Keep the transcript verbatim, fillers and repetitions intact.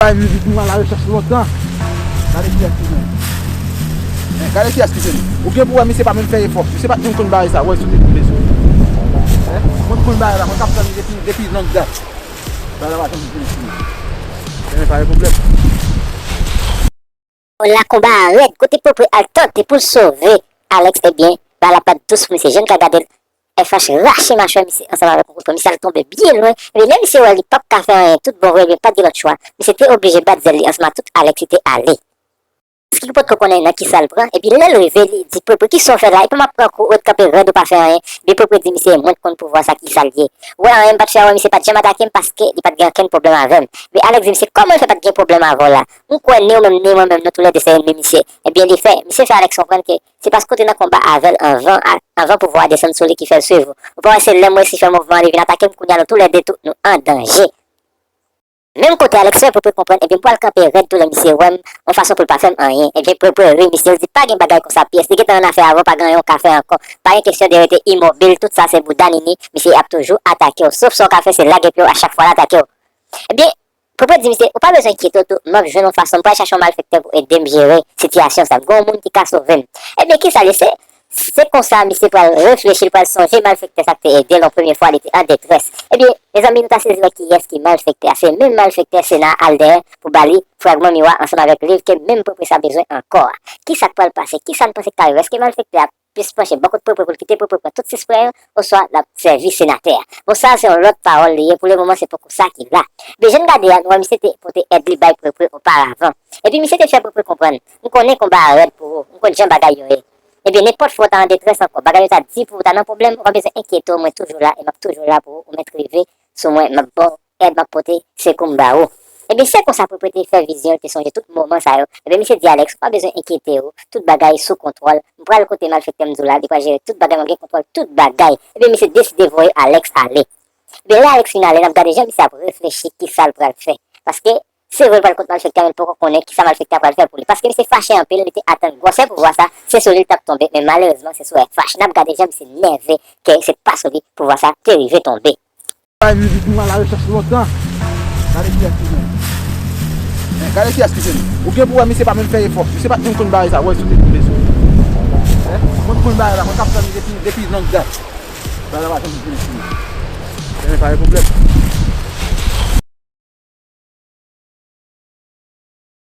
Ay, m, m, m a la rechèch lontan. Gade kiyès ki jwenn. Gade kiyès ki jwenn. Ou gen pou wè misye pa menm fè efò. Misye pa t menm konn bagay sa. Wè, sou te tonbe sou. Mwen konn bagay la. Mwen k ap tann li depi, depi long dat. Bagay la pa janm vin fini. Men pa gen pwoblèm. La konba a rèd, kote Pwepwe al tante pou l sove Alex, ebyen, bal la pa t dous pou misye. Jan n ka gade l, F H rache machwè misye ansanm avèk yon kout pwen. Misye al tonbe byen lwen. Ebyen, lè misye wè li p ap ka fè anyen tout bon vre, ebyen, pa t gen lòt chwa. Misye te oblije bat zèl li ansanm ak tout Alex, li te ale. Ki potko konnen nan kisa l pran, epi lè l rive, li di Pwepwe, "Kisa w fè la? Epi m ap pran kou, ou ret kanpe rèd, ou pa fè anyen." Ebyen, Pwepwe di misye, "Mwen t konn pouvwa sa, kisa l ye. Ou wè anyen m pa t fè a, wè misye pa t janm atake m paske li pa t gen okenn pwoblèm avè m." Men Alex di misye, "Kòman l fè pa t gen pwoblèm avè w la? M kwè ni ou menm, ni mwen menm, nou toulède se ènmi misye." Ebyen, li fè, misye fè Alex konprann ke se paske w te nan konba avè l anvan, a-, anvan pouvwa a desann sou li ki fè l swiv ou. Ou pa wè se lè m resi fè mouvman an, li vin atake m, kounye a nou toulède tou, nou an danje. Menm kote Alex fè Pwepwe konprann, ebyen, m pral kanpe rèd tou lè misye wè m, yon fason pou l pa fè m anyen. Ebyen, Pwepwe ri misye, l di, "Pa gen bagay konsa pyès, li gentan an afè avè w, pa gen anyen w ka fè ankò. Pa gen kesyon de rete imobil, tout sa se bouda nini, misye ap toujou atake w. Sof sa w ka fè, se lage pye w a chak fwa l atake w." Ebyen, Pwepwe di misye, "Ou pa bezwen enkyete w tou, m ap jwenn yon fason, m pral chache yon malfektè pou ede m jere sitiyasyon sa. M gen yon moun ki ka sove m." Ebyen, kisa l ye? Se, se konsa misye pral reflechi, l pral sonje malfektè sa k te ede l yon premye fwa, li te an detrès. Ebyen, mezanmi, nou ta sezi wè kiyès ki malfektè a. Se menm malfektè Sena al dèyè pou ba li fragman miwa ansanm avèk liv ke menm Pwepwe sa bezwen ankò a. Kisa k pral pase? Kisa n panse k ta rive? Èske malfektè a plis panche bò kot Pwepwe pou l kite Pwepwe pran tout sis prè yo, oswa l ap sèvi senatè a? Bon, sa a se yon lòt pawòl li ye, pou le moman se poko sa ki la. Men jan n gade a, nou wè misye te pote èd li bay Pwepwe oparavan. Epi misye te fè Pwepwe konprann, "M konnen konba a rèd pou ou, m konn jan bagay yo ye. Ebyen, nenpòt fwa w ta an detrès ankò, bagay yo ta di pou ou, w ta nan pwoblèm, ou pa bezwen enkyete w, mwen toujou la e m ap toujou la pou ou, ou mèt rive sou mwen, m ap ba w èd, m ap pote sekou m ba ou." Ebyen, se konsa Pwepwe te fè vizyon, li te sonje tout moman sa yo. Ebyen, misye di Alex, "Ou pa bezwen enkyete w, tout bagay sou kontwòl. M pral kote malfektè m di w la, li pral jere tout bagay, m ap gen kontwòl tout bagay." Ebyen, misye deside voye Alex ale. Ebyen, lè Alex fin ale, n ap gade jan misye ap reflechi kisa l pral fè. Paske, se vre, l pral kot malfektè a, men l poko konnen kisa malfektè a pral fè pou li. Paske misye fache anpil, li te atann gwosè pouvwa sa, se sou li l t ap tonbe, men malerezman, se sou F H. N ap gade jan misye nève, ke se pa sou li pouvwa sa te rive tonbe. Ay, m, m a la rechèch lontan. Gade kiyès ki jwenn. Gade kiyès ki jwenn. Ou gen pou wè misye pa menm fè efò. Misye pa t menm konn bagay sa. Wè, sou te tonbe sou. Mwen konn bagay la. Mwen k ap tann li depi, depi long dat. Bagay la pa janm vin fini. Men pa gen pwoblèm.